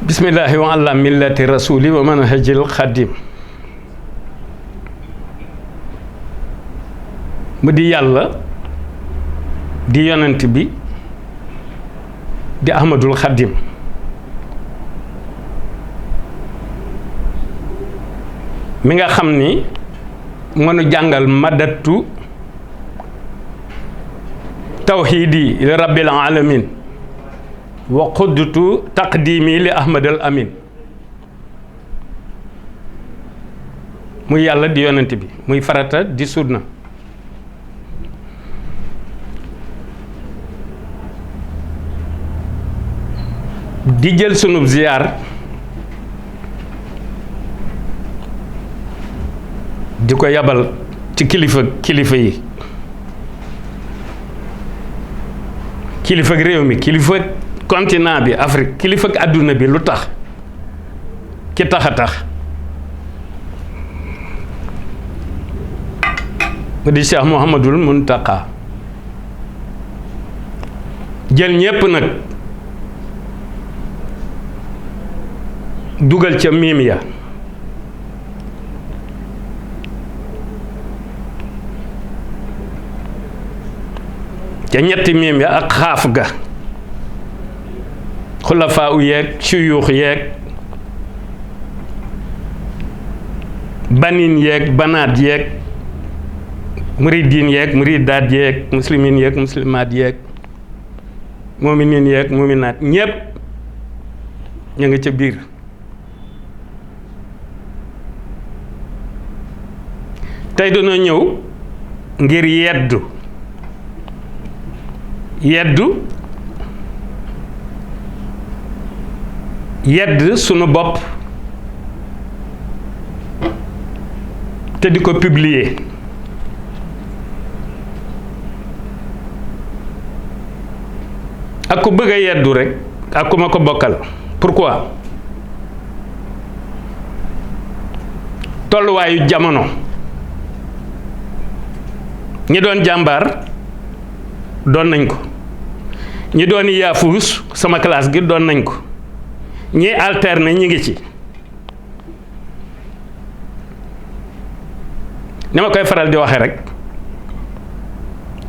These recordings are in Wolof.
bismillahi wa ala millati rasuli wa manhajil xadim mu di yàlla di yonent bi di ahmadul xadim mi nga xam ni mënu jàngal madatu tawhidi li rabbil alamin wa quddutu taqdimi li ahmadal amin muy yàlla di yonent bi muy farata di sunna di jël sunub ziyaar di ko yabal ci kilifa yi kilifa réew mi kilifa continent bi Afrique kilifa àdduna bi lu tax ki tax a tax mu di Cheikh Mouhamadul Muntaqa jël ñépp nag dugal ca miim ya ca ñetti miim ya ak xaaf ga xulafaa u yeeg suyuux yeeg banin yeeg banaat yeeg muridin yeeg muridaat yeeg muslimin yeeg muslimaat yeeg muminin yeeg muminaat ñépp ñu nga ca biir tey dana ñëw ngir yedd sunu bopp te di ko publier ak ku bëgg a yeddu rek ak ku ma ko bokkal pourquoi tolluwaayu jamono ñi doon jàmbaar doon nañ ko ñi doon yaafuus sama classe gi doon nañ ko ñi alterné ñi ngi ci ni ma koy faral di waxe rek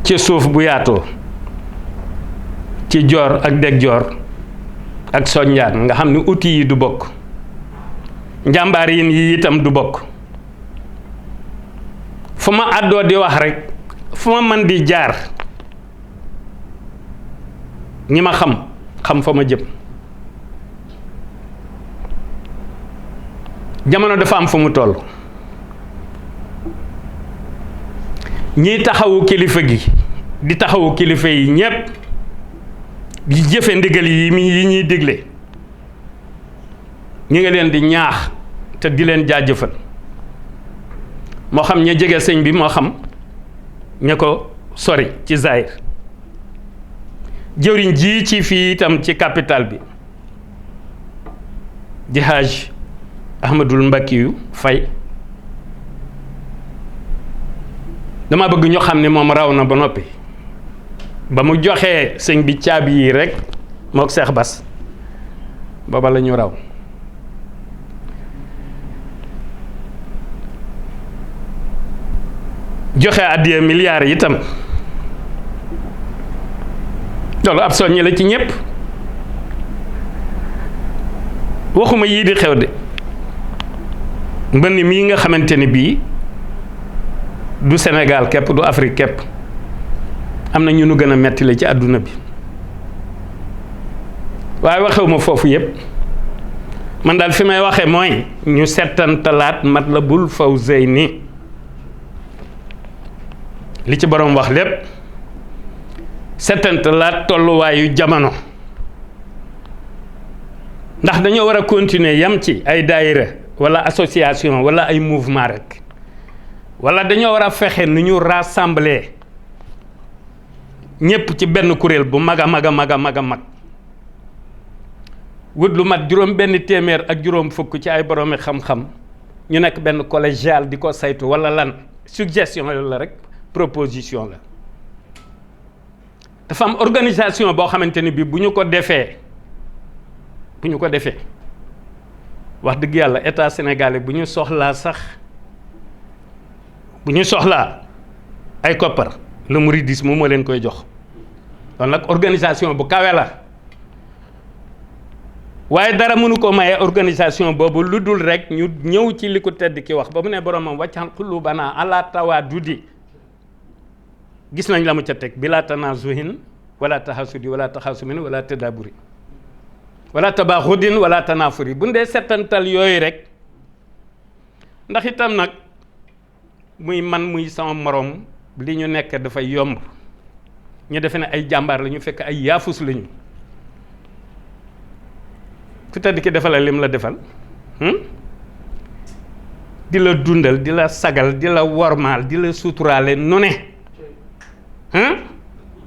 ci suuf bu yaatoo ci joor ak deg joor ak soññaan nga xam ni outil yi du bokk njàmbaar yi itam du bokk fu ma àddoo di wax rek fu ma mën di jaar ñi ma xam fa ma jëm jamono dafa am fu mu toll ñiy taxawu kilifa gi di taxawu kilifa yi ñépp di jëfe ndigal yi ñuy digle ñi nga leen di ñaax te di leen jaajëfal moo xam ña jege sëñ bi moo xam ña ko sori ci Zaïr jëwriñ ji ci fii itam ci capital bi di Haj Ahmadul Mbakiyu Fay dama bëgg ñu xam ne moom raw na ba noppi ba mu joxee sëñ bi caabi yi rek mook Seex Bas booba la ñu raw joxe àddiya milliards yi itam loolu ab soññi la ci ñépp waxuma yii di xew de mbënn mii nga xamante ni bii du Sénégal képp du Afrique képp am na ñu nu gën a metti la ci àdduna bi waaye waxewuma foofu yépp man daal fi may waxe mooy ñu settantalaat Matlabul Fawzayni li ci boroom wax lépp settantalaat tolluwaayu jamono ndax dañoo war a continuer yam ci ay daayira wala association wala ay mouvement rek wala dañoo war a fexe nu ñu rassembler ñépp ci benn kuréel bu mag a mag wut lu mat juróom benn téeméer ak juróom fukk ci ay boroomi xam-xam ñu nekk benn collégial di ko saytu wala lan suggestion la rek proposition la dafa am organisation boo xamante ni bi bu ñu ko defee wax dëgg yàlla état sénégalais bu ñu soxlaa ay koppar le mouridisme moo leen koy jox kon nag organisation bu kawe la waaye dara mënu ko maye organisation boobu lu dul rek ñu ñëw ci li ko tedd ki wax ba mu ne boromam waccan qulubana ala tawadudi gis nañ la mu ca teg bila tanazuhin wala tahasudi wala taxasumin wala tadaburi wala tabaxudin wala tanafuri bu ndee settantal yooyu rek ndax itam nag muy man muy sama morom li ñu nekk dafay yomb ñu defe ne ay jàmbaar la ñu fekk ay yaafus lañu ku tedd ki defal la lim la defal di la dundal di la sagal di la wormaal di la suturaale nu ne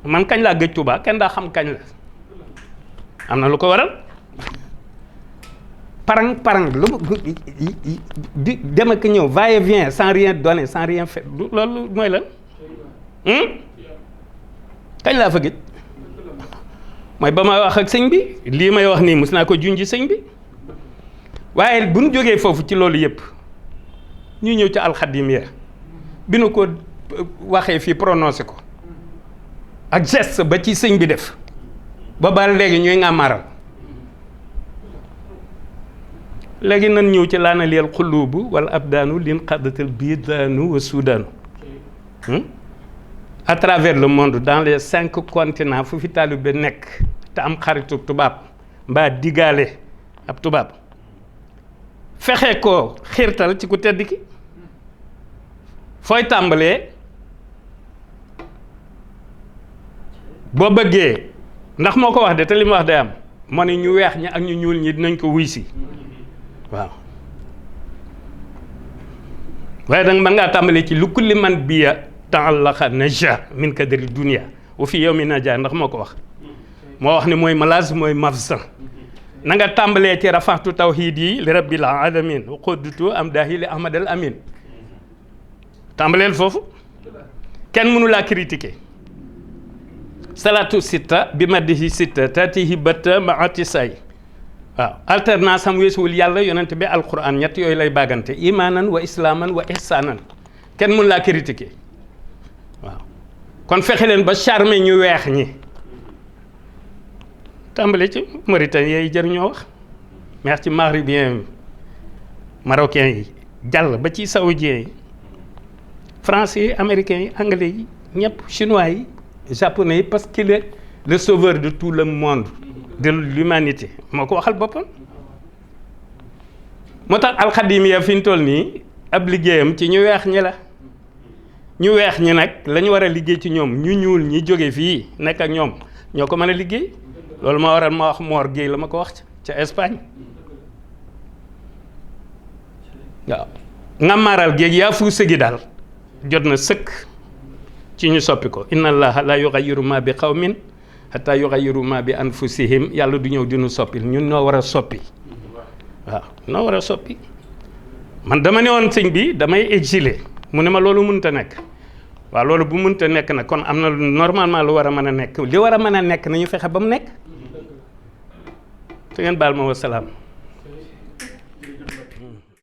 man kañ laa gëj Tuubaa kenn daa xam kañ la am na lu ko waral parang lu di dem ak ñëw va et vient sans rien donner sans rien faire loolu mooy lan kañ laa fa gëj mooy ba ma wax ak sëñ bi lii may wax nii mos naa ko junji sëñ bi waaye bu ñu jógee foofu ci loolu yëpp ñu ñëw ci alxadimiya bi nu ko waxee fii prononcé ko ak geste ba ci sëñ bi def ba léegi ñuy ngàmmaaral léegi nan ñëw ci laana liyal xulubu wala abdaanu lin xaddatal bidaanu wa sudaanu à travers le monde dans les 5 continents fu fi taalibe nekk te am xaritu tubaab mbaa digaale ab tubaab fexe ko xiirtal ci ku tedd ki fooy tàmbalee boo bëggee ndax moo ko wax de te li mu wax day am moo ne ñu weex ñi ak ñu ñuul ñi dinañ ko wuy si waaw waaye danga mën ngaa tàmbalee ci lu kulli man biya ta'allaqa naja min kadri dunia wa fi yawmi naja ndax moo ko wax moo wax ne mooy malaaz mooy mafsa na nga tàmbalee ci rafaxtu tawhid yi li rabbil alamin wa quddutu am daahi li ahmad al amin tàmbaleel foofu kenn mënu laa critiquer salatu sitta bi maddihi sitta tatihi batta maati say waaw alternance am weesuwul yàlla yonent bi alquran ñett yooyu lay bàggante imaanan wa islaaman wa ihsaanan kenn mënu laa critiquer waaw kon fexe leen ba charmer ñu weex ñi tàmbale ci Mauritanie yi jëriñoo wax meex ci maghribien marocain yi jàll ba ci saoudien yi français yi américains yi anglais yi ñëpp chinois yi japonais yi parce qu'il est le sauveur de tout le monde de l'humanité moo ko waxal boppam moo tax alxadimiya fi ñu toll nii ab liggéeyam ci ñu weex ñi la ñu weex ñi nag la ñu war a liggéey ci ñoom ñu ñuul ñi jóge fii nekk ak ñoom ñoo ko mën a liggéey loolu ma waral ma wax Mor Gueye la ma ko wax ca Espagne waaw ngàmmaaral géeg yaa fu sëgi daal jot na sëkk ci ñu soppi ko inna allaha la yughayyiru ma bi qawmin hatta yughayyiru ma bi anfusihim yàlla du ñëw dinu soppil ñun noo war a soppi waaw noo war a soppi man dama ne woon sëñ bi damay exilé mu ne ma loolu mënta nekk waaw loolu bu mënta nekk nag kon am na normalement lu war a mën a nekk li war a mën a nekk nañu fexe ba mu nekk su ngeen baal ma wa salaam